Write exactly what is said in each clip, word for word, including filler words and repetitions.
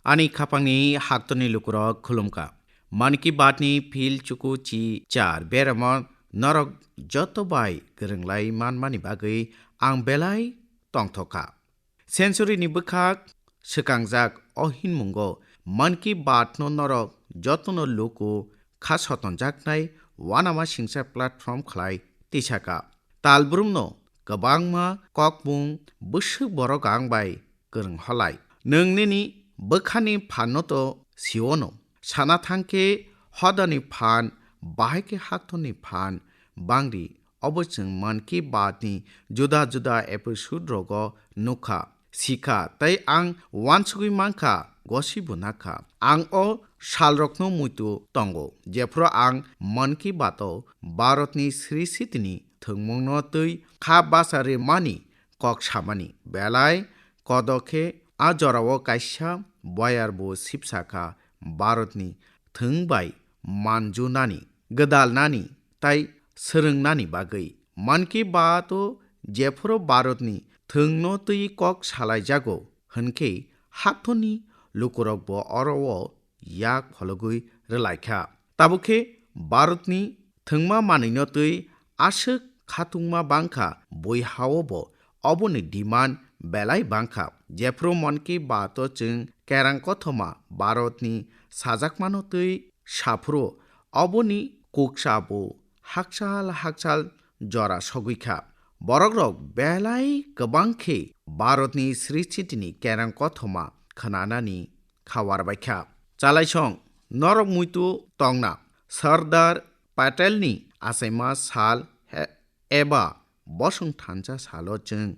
Ani khapangni haktorni lukurok khulumkha. Mann Ki Baat ni phil chuku chi char beramo norok joto bai kwrwnglai manmani bagwi ang belai tongthokha. Century ni bwkhak swkangjak o hinmungo Mann Ki Baat no norok jotono luku kha sotonjaknai uanama singsa platform khlai tisaka. Talbrumno kwbangma kokmung bwswk borok ang bai kwrwng holai. Nwng nini bwkhani phanno to siono. Sana thangkhe hodani phan, bahai khe haktorni phan bangri. Obo chwng Mann Ki Baat ni juda juda episode rogo nukha, sikha, tei ang uansugwi mankha, gosibo nakha. Ang o salrokno muitu tongo, jephru ang Mann Ki Baat o Bharatni Sri Sitini thwngmungno twi kha basa rwmani kok samani. Belai kodo khe a jorao kaisa boyarbo sipsakha Bharatni thwng bai manjunani, gwdalnani tei swrwngnani bagwi. Mann Ki Baat o jephuru Bharatni thwngno twi kok salaijago hwnkhe haktorni lukurokbo oro o yak phologwi rwlaikha. Tabukhe Bharatni thwngma manwino twi aswk khatungma bangkha, bui hao bo oboni demand belai bangkha. Jephru Mann Ki Baat o chwng kerang kothoma Bharatni sajakmano twi saphuru oboni kuksa bo hakchal hakchal jora sogwikha. Borokrok belai kwbang khe Bharatni Sri Sitini kerang kothoma khwnanani kha warbaikha. Chalaisong, norok muitu tongna, Sardar Patelni achaima sal he-, eba bosong thansa salo chwng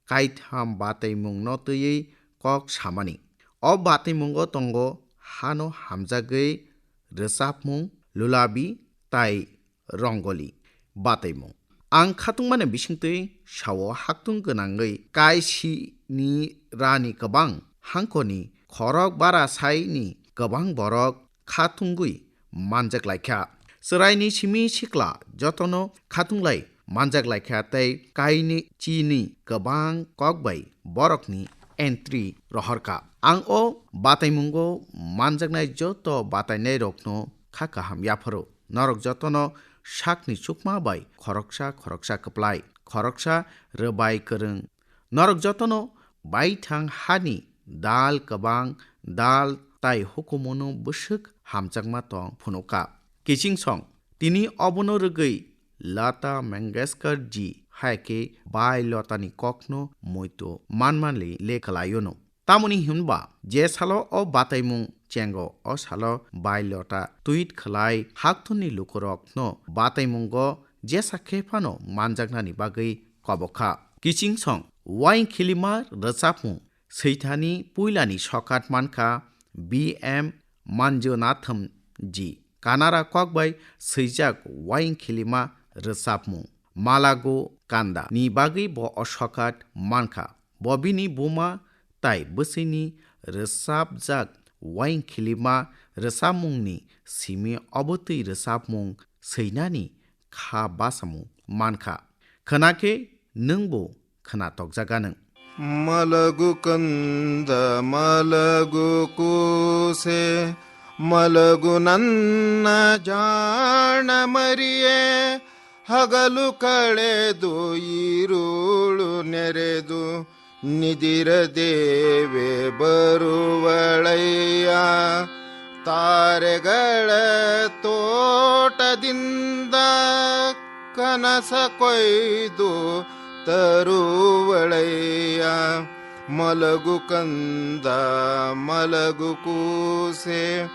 kaitham bataimungno twiwi kok samani. O bataimungo tongo hano hamjagwi rwchapmung, lulabi tai rongoli bataimung. Ang khatungmani bisingtwi sao, haktung gwnangwi kaisini rani kwbang hangkoni khorok bara saini kwbang borok khatungwi manjak laikha. Chwraini simi sikla jotono khatunglai manjak laikha tei kaini chini kwbang kok bai borokni entry rohorkha. Ang o bataimungo manjaknai joto batainairokno kha kaham yapharo. Norok jotono sakni chukma bai khoroksa khoroksa kwplai, khoroksa rwbai kwrwng. Norok jotono baithang hani dal kwbang, dal tai hukumono bwswk hamjakma tong phunukha. Kiching song, tini obono rwgwi Lata Mangeshkar ji hai khe bai Lotani kokno muitu manmani le kwlaiono. Tamoni hinba je salo o bataimung chengo, o salo bai Lota tweet khlai haktorni lukurokno bataimungo jesa khe phano manjaknani bagwi kobokha. Kiching song, Waing Khilima rwchapmung swithani puilani sokat mankha B M Manjunatham ji. Kannada kok bai swijak Waing Khilima rwchapmung Malagu Kanda ni bagwi bo o sokat mankha. Bo bini buma tai bwswini rwchapjak Waing Khilima rwchapmungni simi obotwi rwchapmung swinani kha basamung mankha. Khwnakhe nwngbo khwna tokjaganw. Malagu kanda, malagu kuse, malagu nanna jana mariye, hagalu kaledu, irulu neredu, nidira deve baruvalaiya, taregala totadinda kanasa koidu taruvalaiya, malagu kanda, malagu kuse,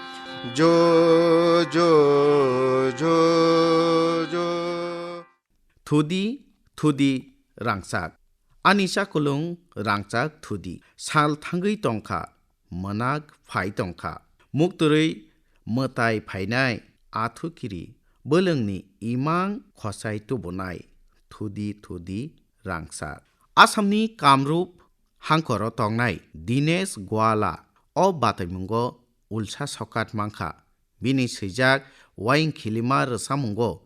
jo, jo, jo, jo. Thudi, thudi, rangchak. Ani chakulung rangchak thudi. Sal thangwi tongkha, mwnak phai tongkha. Muktwrwi mwtai phainai, athu kiri, bwlwngni imang khosai tubunai. Thudi, thudi, rangchak. Asamni Kamrup hangkoro tongnai Dinesh Gwala o bataimungo ulsa sokat mankha. Bini swijak Waing Khilima rwchapmungo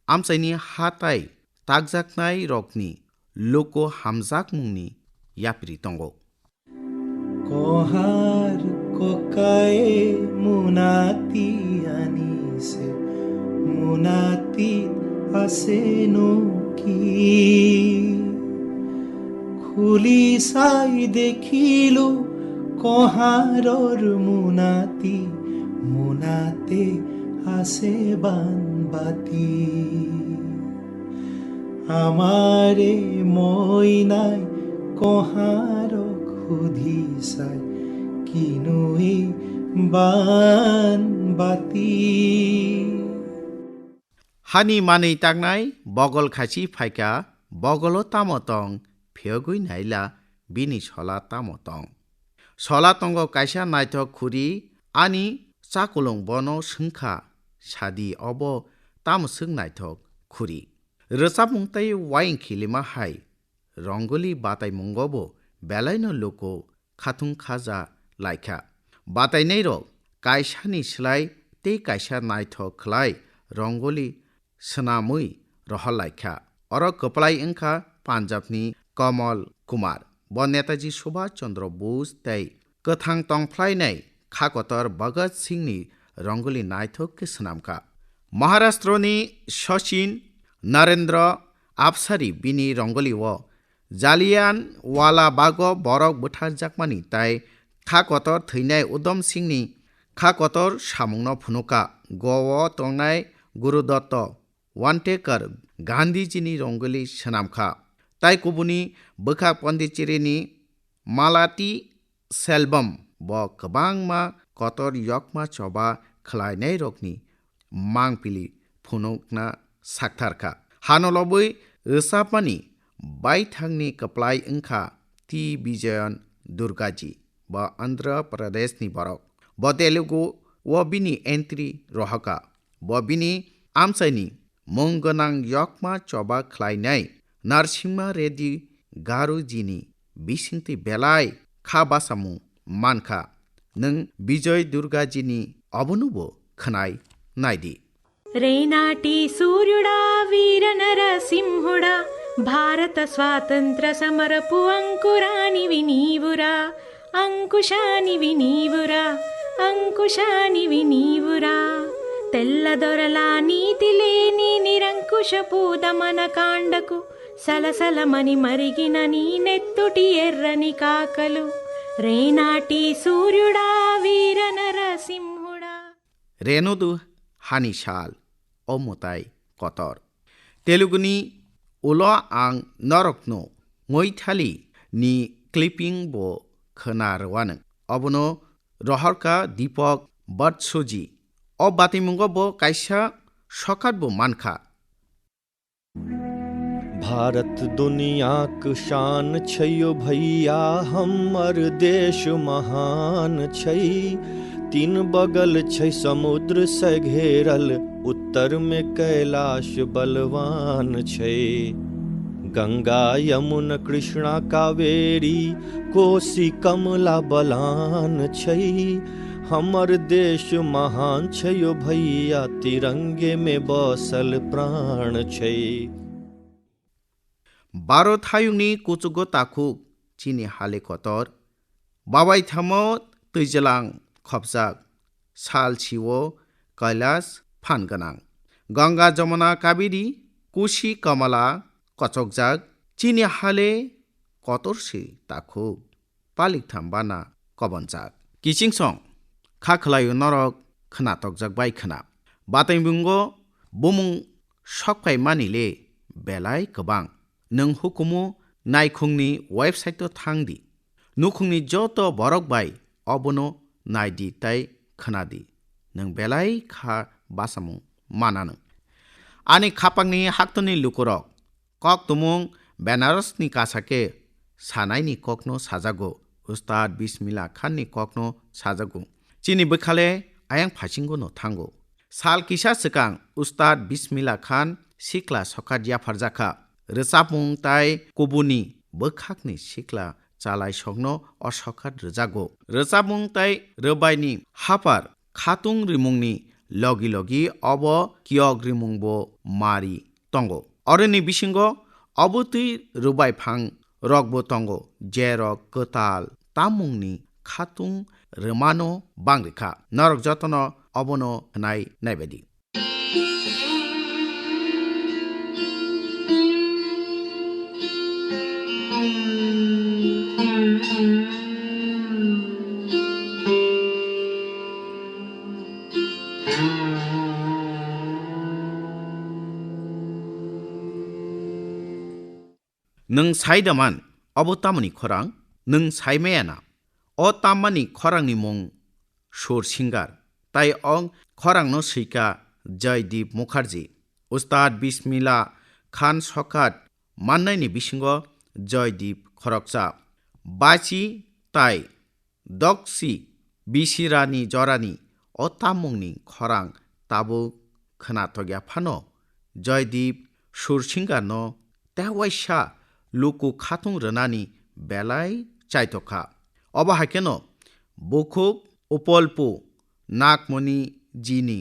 amchaini hatai takjaknairokni luku hamjakmungni yapri tongo. Kohar kokae munati anise munati aseno ki. Khuli sai dekhilo koharor munati, munate ase banbati. Amare moinai koharok hudisai kinui banbati. Hani manwi taknai bogol khachi phaikha, bogolo tamo tong, phiyogwi naila bini sola tamo tong. Sola tongo kaisa naithok khuri, ani chakulung bono swngkha, sadi obo tamo swk naithok khuri. Rwchapmung tei wayang khilima hai Rongoli bataimungo bo belaino luku khatung khaja laikha. Batainairok kaisani slai tei kaisa naithok khlai Rongoli swnamwi rohor laikha. Oro kwplai wngkha Punjabni Kamal Kumar. Bo Netaji Subhash Chandra Bose tei kwthang tongphlainai kha kotor Bhagat Singhni Rongoli naithok khe swnamkha. Maharashtrani Sachin Narendra Apsari bini Rongoli o Jallianwala Bago borok butharjakmani tei kha kotor thwinai Udham Singhni kha kotor samungno phunukha. Goa o tongnai Guru Datta Wantekar Gandhijini Rongoli swnamkha. Tai kubuni bwkhak Pondicherrini Malati Selvam bo kwbangma kotor yokma choba khlainairokni mangpili phunukna saktharkha. Hano lobwi rwchapmani baithangni kwplai wngkha T Bijayan Durgaji, bo Andhra Pradeshni borok. Bo Telugu o bini entry rohorkha. Bo bini amchaini mung gwnang yokma choba khlainai Narsimha Reddy Garujini bisingtwi belai kha basamung mankha. Nwng Bijoy Durgajini obono bo khwnai naidi. రేనాటి సూర్యుడా వీర నరసింహుడా, భారత స్వాతంత్ర సమరపు అంకురానివి నీవురా, అంకుశానివి నీవురా, అంకుశానివి నీవురా. తెల్లదొరలా నీతి లేని నిరంకుశపు దమన కాండకు సలసలమని మరిగిన నీ నెత్తుటి ఎర్రని కాకలు. రేనాటి సూర్యుడా వీర నరసింహుడా. Renodu hani sal, o mwtai kotor. Teluguni ulo ang norokno ngoithali ni clipping bo khwna rwano. Obono rohorkha Deepak Batshuji. O batimungo bo kaisa sokat bo mankha. Bharat दुनियाक शान छै यौ भैया, हमर देश महान छै। तीन बगल छै समुद्र से घेरल, उत्तर में कैलाश बलवान छै। गंगा, यमुना, कृष्णा, कावेरी, कोसी, कमला बलान छै। हमर देश महान छै यौ भैया, तिरंगे में बसल प्राण छै। Bharot hayungni kuchugo takhuk chini hale kotor, babai thamo twijlang khopjak, sal siwo Kailas phan gwnang. Ganga, Jamuna, Kaveri, Kushi, Kamala kochokjak, chini hale kotor se takhuk. Paliktham bana kobonjak. Kichingsong, kha khwlaio norok khwnatokjak bai khwna. Bataimunggo bumung sokpaimani le belai kwbang. Nwng hukumu naikhungni website-o thang di. Nukhungni joto borok bai obono nai di tei khwna di. Nwng belai kha basamung mananw. Ani khapangni haktoni lukurok, Kok tumung Benarosni kasa khe sanaini kokno sajago, Ustad Bismillah Khanni kokno sajago. Chini bwkhale ayang phasingo no thango. Sal kisa swkang Ustad Bismillah Khan sikla sokat yapharjakha. Rwchapmung tai kubuni bwkhakni sikla chalaisokno o sokat rwjago. Rwchapmung tai rwbaini haphar khatung rimungni logi logi obo kiyok rimungbo mari tongo. Oroni bisingo obotwi rwbai phang rokbo tongo, jerok kwtal tamungni khatung rwmano bang rwkha. Norok jotono obono hwnai naibaidi. Nwng sai da man, obo tamoni khorang? Nwng sai maya na? O tammani khorangni mung Sur Singer, tai o khorangno swika Joydeep Mukherjee. Ustad Bismillah Khan sokat mannaini bisingo Joydeep khoroksa. Bachi tai Doksi bisirani jorani o tamungni khorang tabuk khwnathokya phano, Joydeep Sursingarno tewaisa luku khatung rwnani belai chaithokha. Obo hai kheno bukhuk Upolpu Nagmoni jini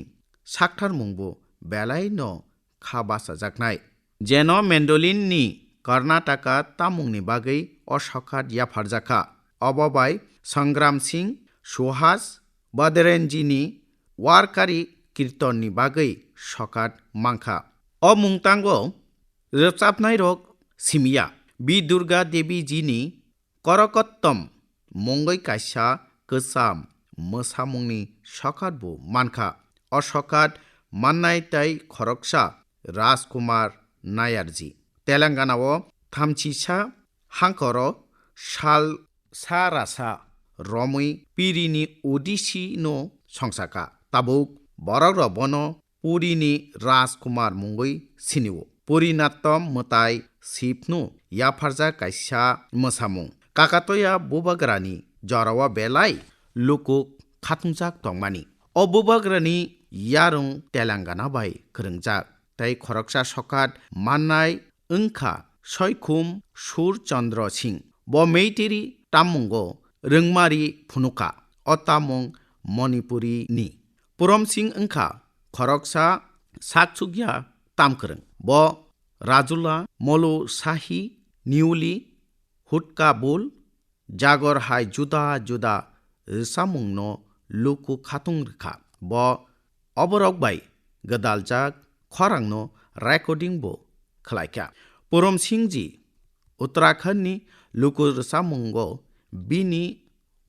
saktharmungbo belaino kha bachajaknai. Jeno Mandolinni Karnataka tamungni bagwi o sokat yapharjakha. Obo bai Sangram Singh, Suhas, Badrenjini warkari kirtonni bagwi sokat mankha. O mungtango rwchapnairok simiya, Bi Durga Devi jini Korokottom mungwi kaisa kwcham mwsamungni sokat bo mankha. O sokat mannai tai khoroksa Rajkumar Nayarji. Telangana-o thamchisa hangkoro sal sa rasa romwi pirini Odissi no songsaka. Tabuk borokrok bono Purini Rajkumar mungwi sinio. Puri Nattom mwtai Sibno yapharjak kaisa mwsamung. Kakatoya bubagrani jorao belai luku khatungjak tongmani. O bubagrani yarwng Telangana bai kwrwngjak, tei khoroksa sokat mannai wngkha Soikhum Sur Chandra Singh. Bo Meiteri tammungo rwngmari phunukha. O tammung Manipuri ni. Purom Singh wngkha khoroksa sakchukya tamkwrwng. Bo Rajula, Molu Sahi, Niuli, Hutka Bul, Jagor hai juda juda rwchapmungno luku khatung rwkha. Bo oborok bai gwdaljak khorangno recording bo khlaikha. Purom Singh ji Uttarakhand ni luku rwchapmungo bini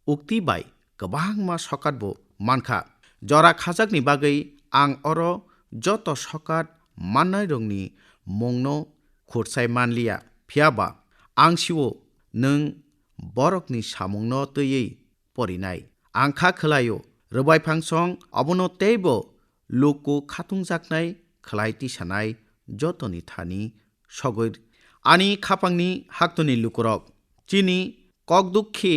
ukti bai kwbangma sokat bo mankha. Jora khajakni bagwi ang oro joto sokat mannairokni mungno khursai manliya, phiyaba ang sio nwng borokni samungno twiwi porinai. Ang kha khwlaio, rwbai phangsong abono teibo luku khatungjaknai khlai tisanai jotoni thani sogwi. Ani khapangni haktoni lukurok, chini kokdukhi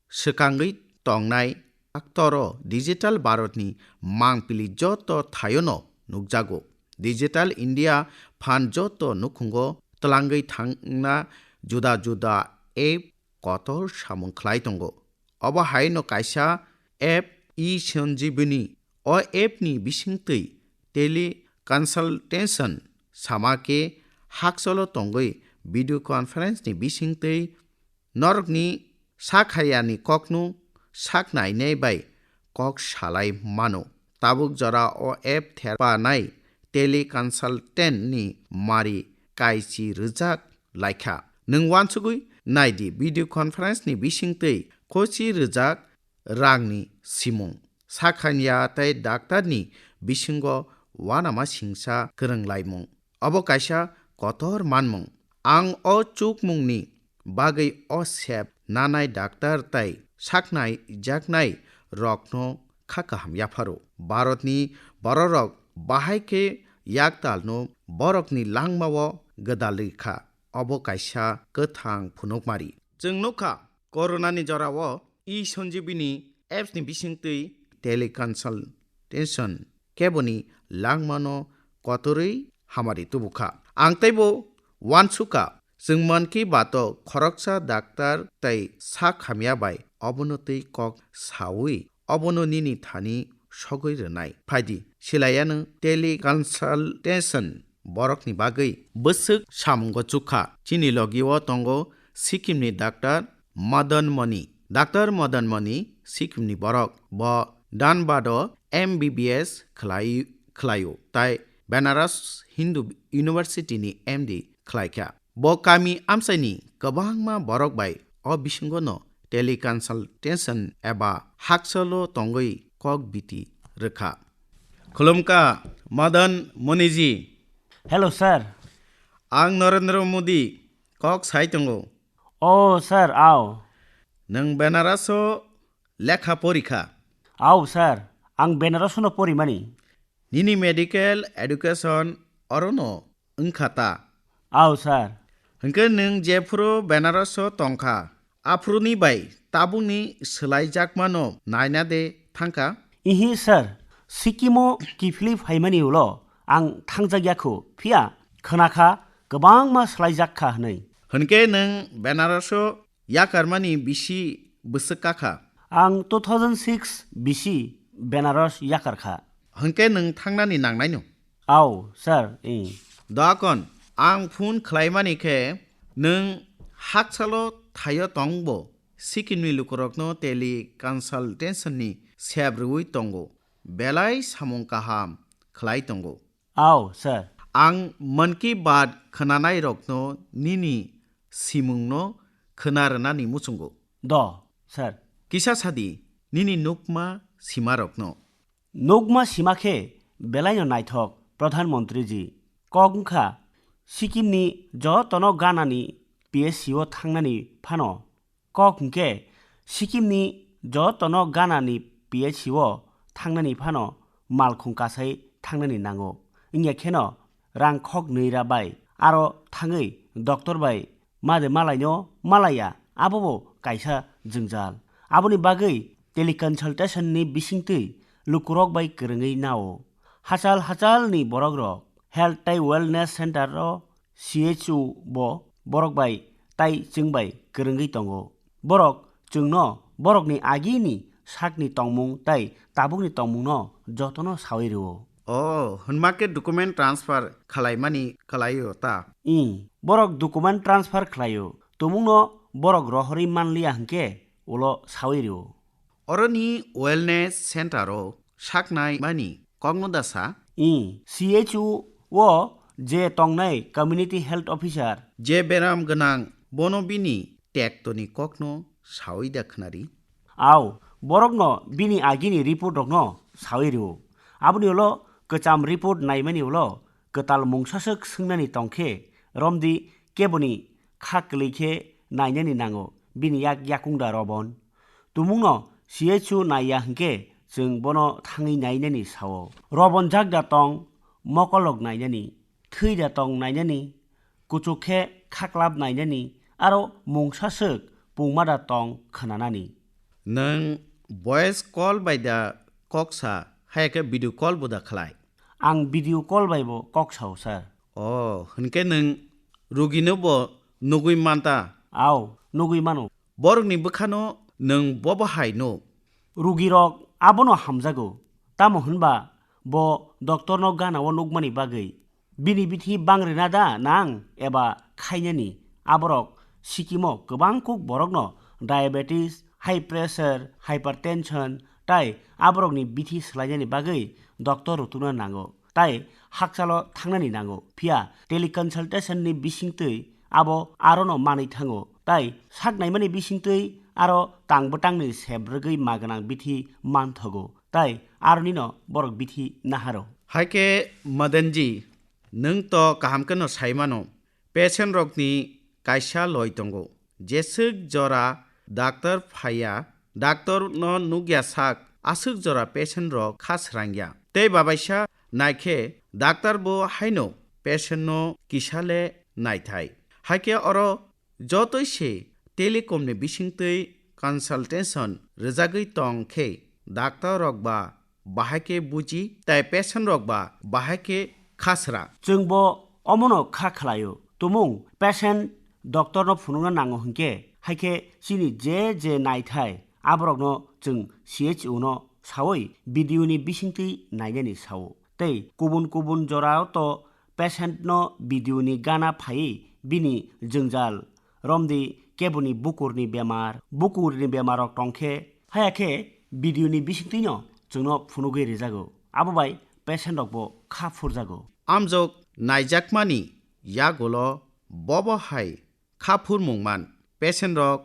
swkangwi tongnai aktoro digital Bharatni mangpili joto thaiono nukjago. Digital India phan joto nukhungo twlangwi thangna juda juda app kotor samung khlai tongo. Obo haino kaisa app e-Sanjeevani. O app ni bisingtwi teleconsultation sama khe hakcholo tongwi video conference ni bisingtwi norokni sakhayani kokno saknainai bai kok salai mano. Tabuk jora o app therpanai teleconsultant ni mari kaichi rwjak laikha. Nwng wansugwi naidi video conference ni bisingtwi kochi rwjak rangni simung, sakhanya tei daktarni bisingo uanama singsa kwrwnglaimung. Obo kaisa kotor manmung. Ang o chukmungni bagwi o sep nanai daktar tei saknaijaknai rokno kha kaham yapharo. Bharatni bororok bahai khe yaktalno borokni langmao gwdalwi kha. Obo kaisa kwthang phunukmari. Chwng nukha, Coronani jorao e-Sanjeevani apps ni bisingtwi teleconsultation keboni langmano kotorwi hamari tubukha. Ang teibo wansukha, chwng Mann Ki Baat o khoroksa daktar tei sak hamya bai obono twi kok saui obono nini thani sogwi rwnai. Phaidi, silaiyano teleconsultation borokni bagwi bwswk samungo chukha. Chini logio tongo Sikkimni daktar Madan Mani. Doctor Madan Mani Sikkim ni borok, bo Dhanbad o M B B S khlai, khlai o, tai Banaras Hindu University ni M D khlai kha. Bo kami amchai ni kwbangma borok bai o bisingo no teleconsultation eba hakchalo tongwi kok biti rwkha. Khulumkha, Madan Mani ji. Hello, sir. Ang Narendra Modi, kok sai tongo. Oh, sir, ao. Nwng Benaras o lekha pori kha? Ao, sir, ang Benaras no pori mani. Nini medical education oro no wngkha ta? Ao, sir. Hwnkhe nwng jephuru Benaras o tongkha, aphuru ni bai tabuk ni swlai jakma no naina de thangkha? Ihi, sir, Sikkim o kiphilwi phaimani ulo ang thangjak ya khu, phiya khwnakha kwbangma swlaijak kha hwnwi. Hwnkhe nwng Benaras o yakarmani bisi bwswk kakha? Ang two thousand six bisi Benaras yakar kha. Hwnkhe nwng thangnani nangnaino? Ao, sir, i. Doakon, ang phone khlaimani khe nwng hakchalo thaio tongbo Sikkimni lukurokno teleconsultation ni sep rwui tongo, belai samung kaham khlai tongo. Ao, sir. Ang Mann Ki Baat khwnanairokno nini simungno khwna rwnani muchungo. Do, sir. Kisa sadi, nini nukma simarokno. Nukma sima khe belaino naithok, Pradhan Mantri ji. Kok wngkha, Sikkimni jotono ganani P H C o thangnani phano. Kok hwnkhe, Sikkimni jotono ganani P H C o thangnani phano malkhung kasai thangnani nango. Wngya kheno rang khok nwi ra bai aro thangwi doctor bai ma de malaino malaiya, abo bo kaisa jwngjal. Aboni bagwi teleconsultation ni bisingtwi lukurok bai kwrwngwi nao. Hachal hachalni borokrok health tai wellness center o C H O bo borok bai tai chwng bai kwrwngwi tongo. Borok chwngno borokni agini sakni tongmung tai tabukni tongmungno jotono sawi rwo. Oh, hwnma khe document transfer khwlaimani khwlaio ta? Ih, borok document transfer khwlaio. Tumungno borok rohorwi manliya hwnkhe ulo sawi rwo. Oroni wellness center o saknai mani kokno da sa? Ih, C H O o je tongnai community health officer. Je beram gwnang bono bini tektoni kokno sawi da khwnari? Ao, borokno bini agini report rokno sawi rwo. Aboni ulo kwcham report naimani ulo kwtal mungsaswk swngnani tongkhe romdi keboni kha kwlwi khe nainani nango bini yak yakung da Robon. Tumungno C H O naiya hwnkhe chwng bono thangwi nainani sao. Robon jak da tong, mokolrok nainani, thwi da tong nainani, kuchuk khe khaklap nainani, aro mungsaswk pungma da tong khwnanani. Nwng voice call bai da kok sa, haya khe video call bo da khlai? Ang video call bai bo kok sao, sir. Oh, hwnkhe nwng rugino bo nugwi man ta? Ao, nugwi mano. Borokni bwkhano nwng bobo hai nuk? Rugirok abono hamjago, tamo hwnba bo doctorno gana-o nukmani bagwi. Bini bithi bang rwna da nang eba khainani? Aborok Sikkimo kwbang kuk borokno diabetes, high pressure, hypertension tai aborokni bithi swlainani bagwi doctor rwtwkna nango. Tai hakchalo thangnani nango. Phiya teleconsultation ni bisingtwi abo arono manwi thango. Tai sak naimani bisingtwi aro tang bwtangni sep rwgwi ma gwnang bithi manthogo. Tai aronino borok bithi naharo. Hai khe Madanji, nwng to kaham kheno sai mano. Patient rokni kaisa loi tongo. Jeswk jora doctor phaiya, doctor no nukya sak, aswk jora patient rok kha srangya. Tei babaisa naikhe doctor bo haino patient no kisa le naithai. Haikhe oro jotoi se telecom ni bisingtwi consultation rwjagwi tong khe doctor rok ba bahai khe buji, tai patient rok ba bahai khe khasra. Chwng bo omono kha khlaio. Tumung patient doctor no phunukna nango hwnkhe, haikhe chini je je naithai aborokno chwng C H O no sawi video ni bisingtwi nainani sao. Tei kubun kubun jorao to patient no video ni gana phaiwi bini jwngjal romdi keboni bukurni bemar, bukurni bemarrok tongkhe, haya khe video ni bisingtwino chwngno phunugwi rijago. Abo bai patient rokbo kha phurjago. Amjok naijakmani yagulo bobo hai kha phurmung man, patient rok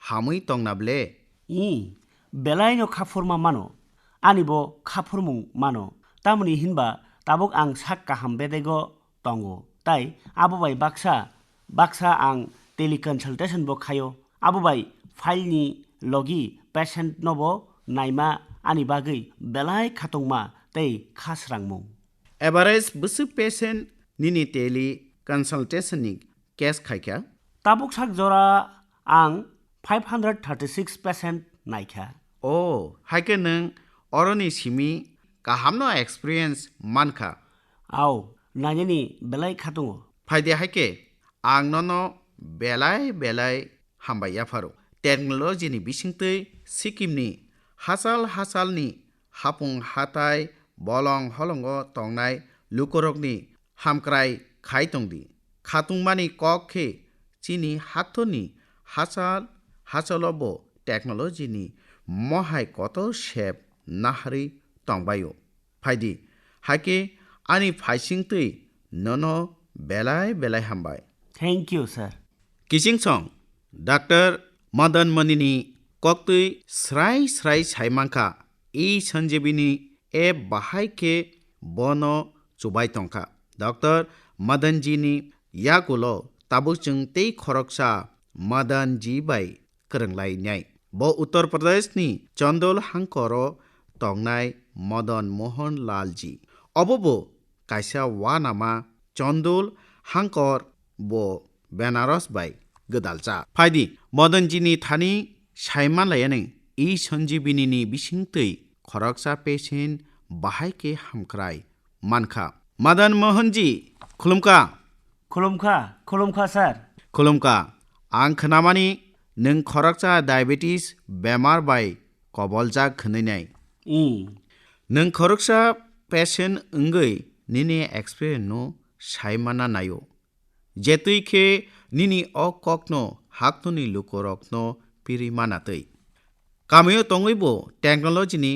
hamwi tongna ble? Ih, belaino kha phurma mano, ani bo kha phurmung mano. Tamoni hinba tabuk ang sak kaham bedego tongo. Tai abo bai baksa, baksa ang teleconsultation bo khayo. Abo bai file ni logi patient no bo naima ani bagwi belai khatungma tei kha srangmung. Average bwswk patient nini teleconsultation ni case khaikha? Tabuk sak jora ang five hundred thirty six patient naikha. Oh, haikhe nwng oroni simi kahamno experience mankha. Au, nainani belai khatungo. Phaidi haikhe ang nono belai belai hambai yapharo. Technology ni bisingtwi Sikkim ni hachal hachal ni hapung hatai bolong holongo tongnai lukurokni hamkrai khai tongdi. Khatungmani kok khe chini haktorni hachal hachalo bo technology ni mohai kotor sep naharwi tongbaio. Phaidi, haikhe ani phaisingtwi nono belai belai hambai. Thank you, sir. Kiching song, Doctor Madan Mani ni koktwi srai srai sai mankha, e Sanjeevani app bahai khe bono chubai tongkha. Doctor Madan ji ni yagulo tabuk chwng tei khoroksa Madan ji bai kwrwnglainai. Bo Uttar Pradesh ni Chandol hangkoro tongnai Madan Mohan Lal ji. Obo bo kaisa uanama Chandol hangkor, bo Benaros bai gwdaljak. Phaidi, Madan ji ni thani sai manlaiyanwi e Sanjeevani ni bisingtwi khoroksa patient bahai khe hamkrai mankha. Madan Mohan ji, khulumkha. Khulumkha, khulumkha, sir. Khulumkha. Ang khnamani nwng khoroksa diabetes bemar bai koboljak hwnwi. Ih. Nwng khoroksa patient wngwi nini experience no sai mana naio. Jetwi khe nini o kokno haktoni lukurokno piri manatwi. Kamio tongwi bo technology ni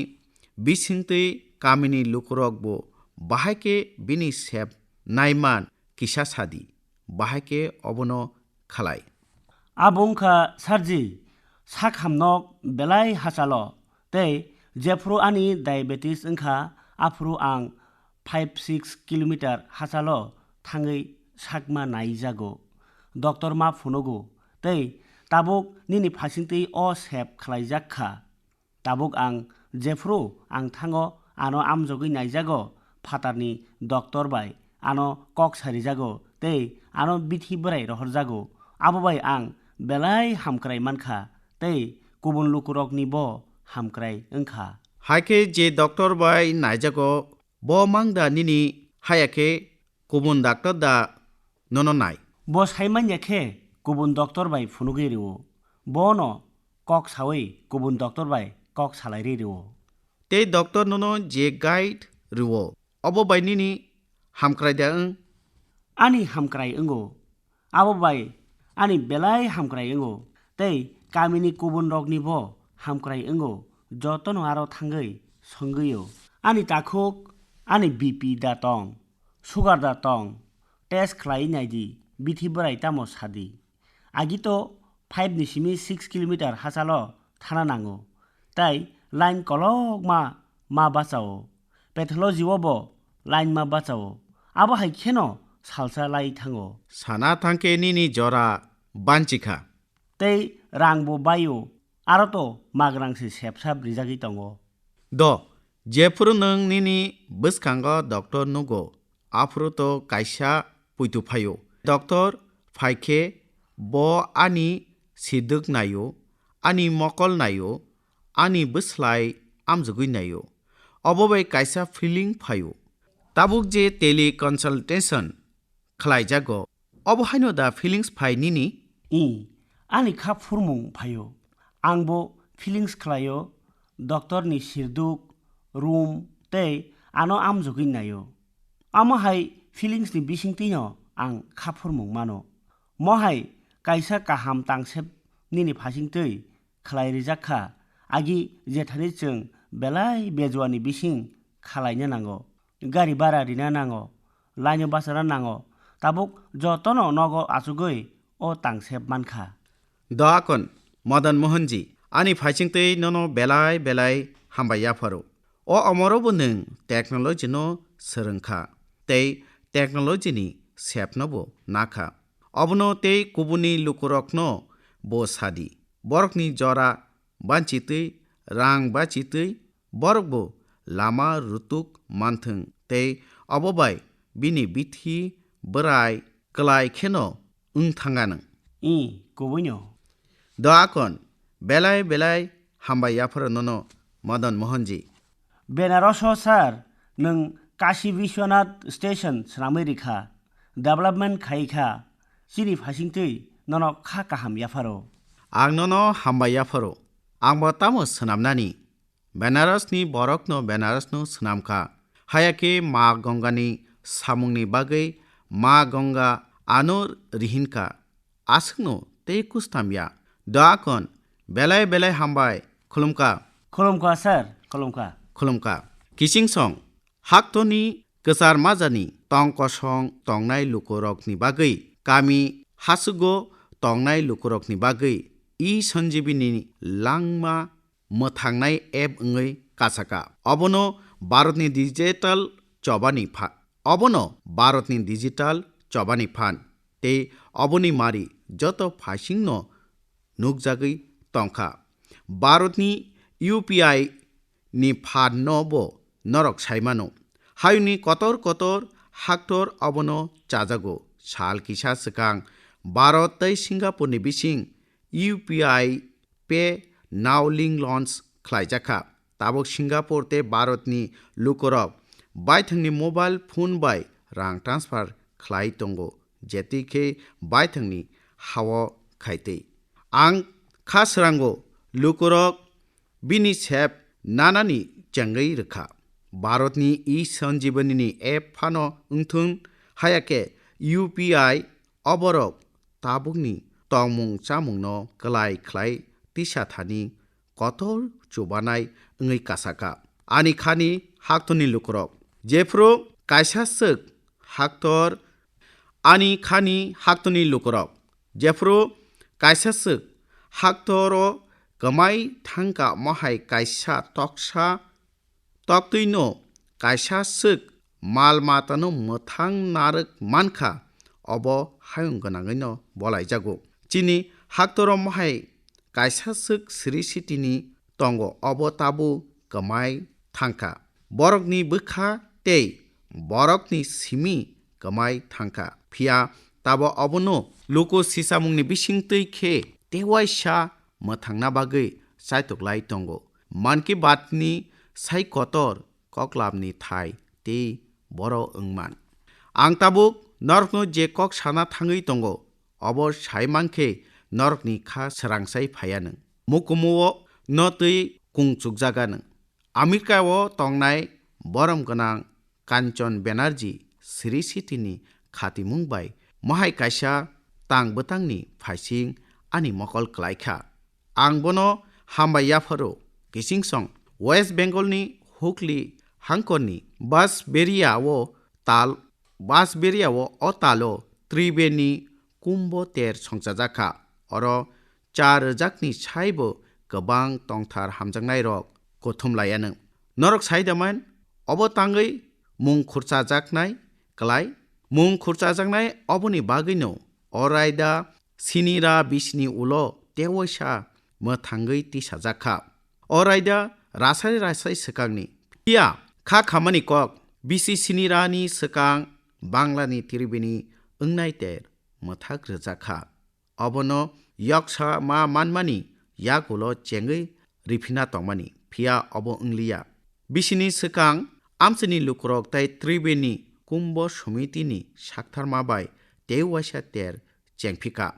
bisingtwi kamini lukurok bo bahai khe bini sep naiman kisa sadi, bahai khe obono khalai. Abo wngkha sarji, sak hamnok belai hachalo, tei jephru ani diabetes wngkha, aphuru ang five six kilometer hachalo thangwi sakma naijago, doctor ma phunugo, tei tabuk nini phasingtwi o sep khlaijak kha. Tabuk ang jephru ang thango, ano amjogwi naijago, phatarni doctor bai ano kok sarijago tei ano bithi bwrai rohorjago. Abo bai ang belai hamkrai mankha tei kubun lukurokni bo hamkrai wngkha. Haikhe je doctor bai naijago, bo mang da nini, haya khe kubun doctor da nono nai? Bo sai manya khe kubun doctor bai phunugwi rwo. Bono kok saui kubun doctor bai kok salai ri rwo. Tei doctor nono je guide rwo, obo bai nini hamkrai da wng? Ani hamkrai wngo. Abo bai ani belai hamkrai wngo. Tei kamini kubun rokni bo hamkrai wngo. Jotono aro thangwi songwi o. Ani takhuk, ani B P da tong, sugar da tong, test khlai nai di, bithi bwrai tamo sa di. Agi to five ni simi six kilometer hachalo thana nango. Tai line kolokma ma bachao. Pathology o bo line ma bachao. Abo hai kheno salsa lai thango. Sana thangkhe nini jora banchikha. Tei rang bo baio. Aro to magrang se sep sap rijagwi tongo. Do, jephuru nwng nini bwskango doctor nugo, aphuru to kaisa puitu phaio. Doctor phaikhe bo ani sidwk naio, ani mokol naio, ani bwslai amjogwi naio. Obo bai kaisa feeling phaio. Tabuk je teleconsultation khlaijago, obo haino da feelings phai nini? Ih, ani kha phurmung phaio. Ang bo feelings khlaio, doctor ni sirduk, room tei ano amjogwi naio. Amo hai feelings ni bisingtwino ang kha phurmung mano. Mo hai kaisa kaham tangsep nini phaisingtwi khlai rijak kha. Agi jethani chwng belai bejuani bising khalaina nango, gari bara rina nango, laino bachana nango, tabuk jotono nogo achugwi o tangsep mankha. Doakon, Madan Mohanji, ani phaisingtwi nono belai belai hambai yapharo. O omorobo nwng technology no swrwngkha tei technology ni sepno bo nakha. Obono tei kubuni lukurokno bo sadi. Borokni jora banchitwi, rang bachitwi, borokbo lama rutuk manthwng tei obo bai bini bithi bwrai kwlai kheno wng thangano. I, kubuino. Doakon, belai belai hambai yapharo nono, Madan Mohanji. Benaroso sir, nwng Kashi Biswanath station swnamwi rikha, development khai kha, chini phaisingtwi nono kha kaham yapharo. Ang nono hambai yapharo. Angbo tamo swnamnani? Benarasni borokno Benarasno swnamkha. Hayakhe Ma Gongani samungni bagwi Ma Gonga ano rihinkha. Aswkno tei kustam ya. Doakon, belai belai hambai. Khulumkha. Khulumkha, sir. Khulumkha. Khulumkha. Kichingsong, haktorni kwchar majani tong kosong tongnai lukurokni bagwi, kami hasugo tongnai lukurokni bagwi e-Sanjeevani langma mwthangnai app wngwi kasaka. Obono Bharatni digital chobani pha-, obono Bharatni digital chobani phan tei oboni mari joto phaisingno nukjagwi tongkha. Bharatni U P I ni phanno bo norok saimano. Hayungni kotor kotor haktor obono chajago. Sal kisa swkang Bharat tei Singapore ni bising U P I Pay Now link launch khlaijakha. Tabuk Singapore tei Bharatni lukurok baithangni mobile phone bai rang transfer khlai tongo, jetwi khe baithangni hao khaitwi. Ang kha srango lukurok bini sep nanani chengwi rwkha. Bharatni e-Sanjeevani ni app phano wngthun, hayakhe U P I oborok tabukni tongmung chamungno kwlai khlai tisa thani kotor chubanai wngwi kasaka. Ani khani haktorni lukurok, jephru kaisa swk haktor, ani khani haktorni lukurok, jephru kaisa swk haktoro kwmai thangka, mohai kaisa toksa toktwino kaisa swk mal matano mwthang narwk mankha, obo hayung gwnangwino bolaijago. Chini haktoro mohai kaisa swk sri sitini tongo, obo tabu kwmai thangkha. Borokni bwkha tei borokni simi kwmai thangkha. Phiya tabo obono luku sisamungni bisingtwi khe tewaisa mwthangna bagwi chaitoklai tongo. Mann Ki Baat ni sai kotor koklamni thai tei boro wngman. Ang tabuk norokno je kok sana thangwi tongo, obo sai mankhe norokni kha swrangsai phaiya nwng. Mukumu-o no twi kung chukjaga nwng. America-o tongnai borom gwnang Kanchon Banerjee Sri City-ni khatimung bai mohai kaisa tang bwtangni phaising ani mokol kwlai kha. Ang bono hambai yapharo. Kichingsong West Bengal-ni Hooghly hangkorni Basberia-o tal, Basberia-o o talo Tribeni kumbo ter songchajak kha. Oro cha rwjakni saibo kwbang tongthar hamjaknairok kuthum laianw. Norok sai da man, obo tangwi mung khurchajaknai klai? Mung khurchajaknai oboni bagwino o raida sinira bisini ulo tewaisa mwthangwi tisajak kha. O raida rasai rasai swkangni. Phiya kha khamani kok, bisi sinirani swkang Banglani Tribeni wngnai ter mwthak rwjak kha. Obono yoksa ma manmani yagulo chengwi riphina tongmani, phiya obo wngliya. Bisini swkang amchaini lukurok tei Tribeni Kumbo Somitini saktharma bai tei waisa ter chengphika.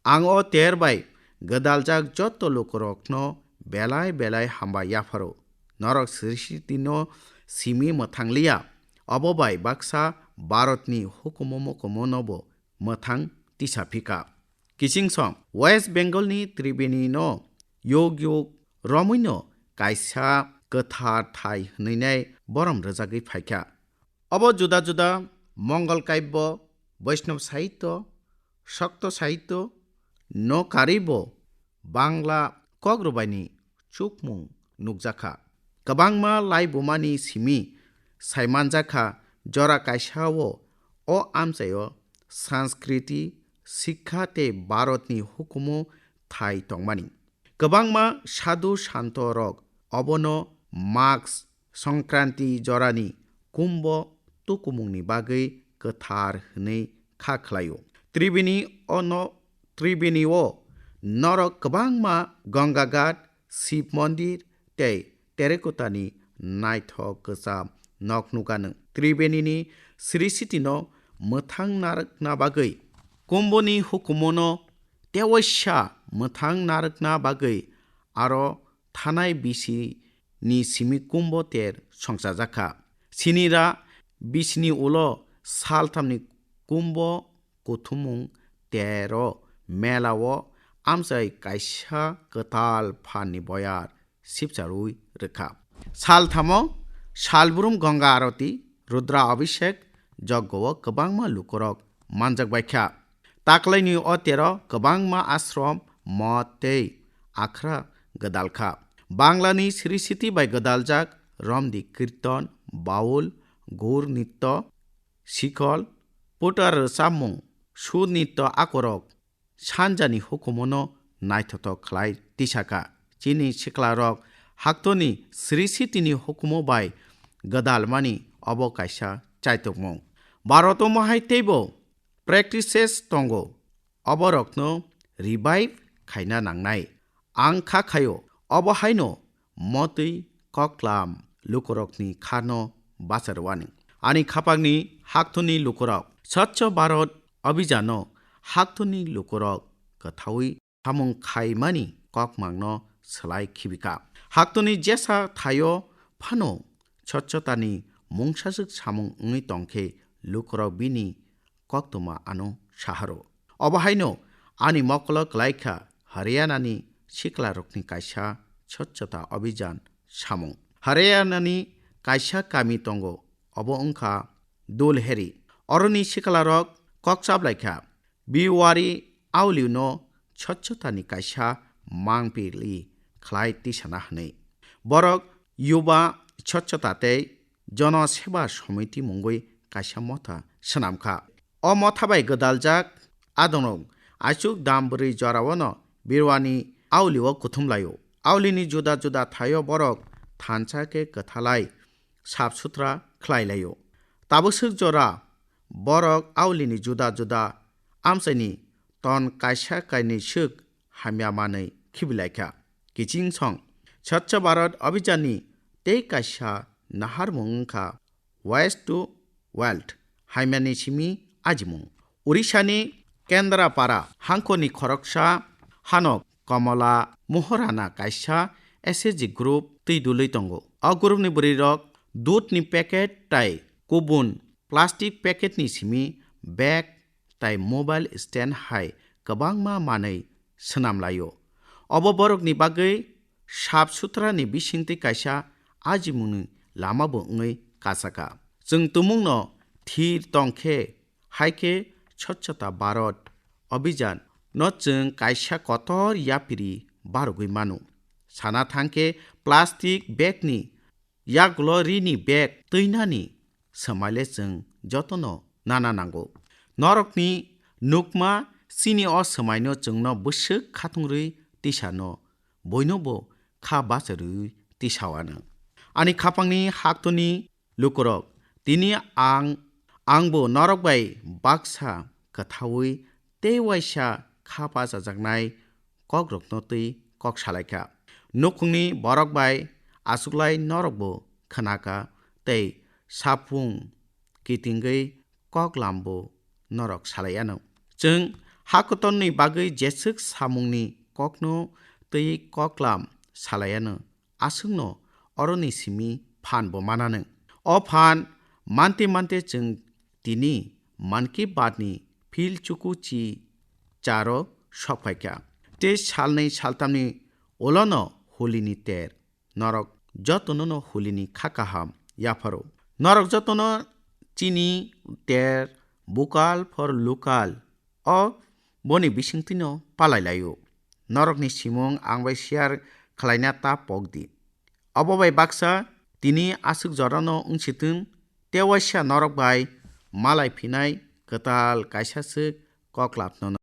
Ang o ter bai gwdaljak joto lukurokno belai belai hambai yapharo. Norok Srishti no simi mwthang liya, obo bai baksa Bharatni hukumu mukumu no bo mwthang tisa phika. Kiching song West Bengal ni Tribeni no yog yog romwi no kaisa kwthar thai hwnwi nai borom rwjagwi phaikha. Obo juda juda Mongol Kaibyo, Vaishnav Sahitya, Shakta Sahitya no karwibo Bangla kokrwbaini chukmung nukjakha. Kwbangma laibumani simi saimanjakha, jora kaisa o, o amchaio Sanskriti, Sikha tei Bharatni hukumu thai tongmani. Kwbangma sadhu santo rok obono Max Songkranti jorani kumbo tukumungni bagwi kwthar hwnwi kha khlaio. Tribeni ono, Tribeni o norok kwbangma Ganga Ghat, Shiv Mondir tei Terrakotani naithok kwcham nok nukha nwng. Tribenini srisitino mwthang narwkna bagwi, kumboni hukumono tewaisa mwthang narwkna bagwi aro thanai bisi ni simi kumbo ter songchajakha. Sinira bisini ulo salthamni kumbo kuthumung tero melao amchai kaisa kwtal phanni boyar sipcharwi rwkha. Salthamo salbrum Ganga Arati, Rudra Abhishek, joggo o kwbangma lukurok manjak baikha. Taklaini o tero kwbangma ashram, moth tei akhra gwdalkha. Banglani srisiti bai gwdaljak romdi kirton, baul, gur nitto, sikol, putar rwchapmung, sur nitto akorok sanjani hukumono naithothok khlai tisakha. Chini siklarok haktoni srisitini hukumo bai gwdalmani obo kaisa chaitokmung. Bharoto mohai teibo practices tongo, oborokno revive khaina nangnai. Ang kha khaio, obo haino motwi koklam lukurokni khano bacharwani. Ani khapangni haktoni lukurok Swachh Bharat Abhijano haktoni lukurok kwthaui samung khaimani kokmangno swlai khibika. Haktoni jesa thaio phano swachhotani mungsaswk samung wngwi tongkhe lukurok bini koktwma ano saharo. Obo haino ani mokolo kwlaikha Haryanani siklarokni kaisa Swachhata Abhijan samung. Haryanani kaisa kami tongo, obo wngkha Dulheri. Oroni siklarok kok chaplaikha Biwari Auliuno Swachhotani kaisa mangpili khlai tisana hwnwi. Borok Yuba Swachhota tei Jono Seba Samiti mungwi kaisa motha swnamkha. O motha bai gwdaljak adongrok aichuk dam bwrwi joraono Birwani Aulio kuthumlaio. Aulini juda juda thaio borok thansa khe kwthalai sap sutra khlailaio. Tabuk swk jora borok Aulini juda juda amchaini ton kaisa kainwi swk hamya manwi khibilaikha. Kiching song Swachh Bharat Abhijanni tei kaisa naharmung wngkha Waste to Wealth, hamyani simi ajimung. Urisani Kendrapara hangkhorni khoroksa hano Komola Mohorana kaisa S H G group twi dulwi tongo. O groupni bwrwirok dudni packet tai kubun plastic packetni simi bag tai mobile stand hai kwbangma manwi swnamlaio. Obo borokni bagwi sap sutrani bisingtwi kaisa ajimungni lamabo wngwi kasaka. Chwng tumungno thir tongkhe, haikhe Swachhata Bharat Abhijan no chwng kaisa kotor yapiri barogwi mano. Sana thangkhe plastic bagni yagulo rini bag twinani swmaile chwng jotono nana nango. Norokni nukma chini o swmaino chwngno bwswk khatungrwi tisano, boinobo kha bacharwi tisao ano. Ani khapangni haktoni lukurok, tini ang, angbo norok bai baksa kwthaui tei waisa kha bachajaknai kokrokno twi kok salaikha. Nukhungni borok bai achuklai norokbo khnaka tei sapung kitingwi koklambo norok salai ano. Chwng hakotorni bagwi jeswk samungni kokno twi koklam salai ano, aswkno oroni simi phanbo mananw. O phan mante mante chwng tini Mann Ki Baat ni phil chuku chi charo sokphaikha. Tei salnwi saltamni ulono hulini ter. Norok jotonono hulini kha kaham yapharo. Norok jotono chini ter bukal for lokal o boni bisingtwino palai laio. Norokni simung ang bai share khlaina ta pokdi. Obo bai baksa tini aswk jorano wngsitwng, tei waisa norok bai malai phinai kwtal kaisa swk koklapnono.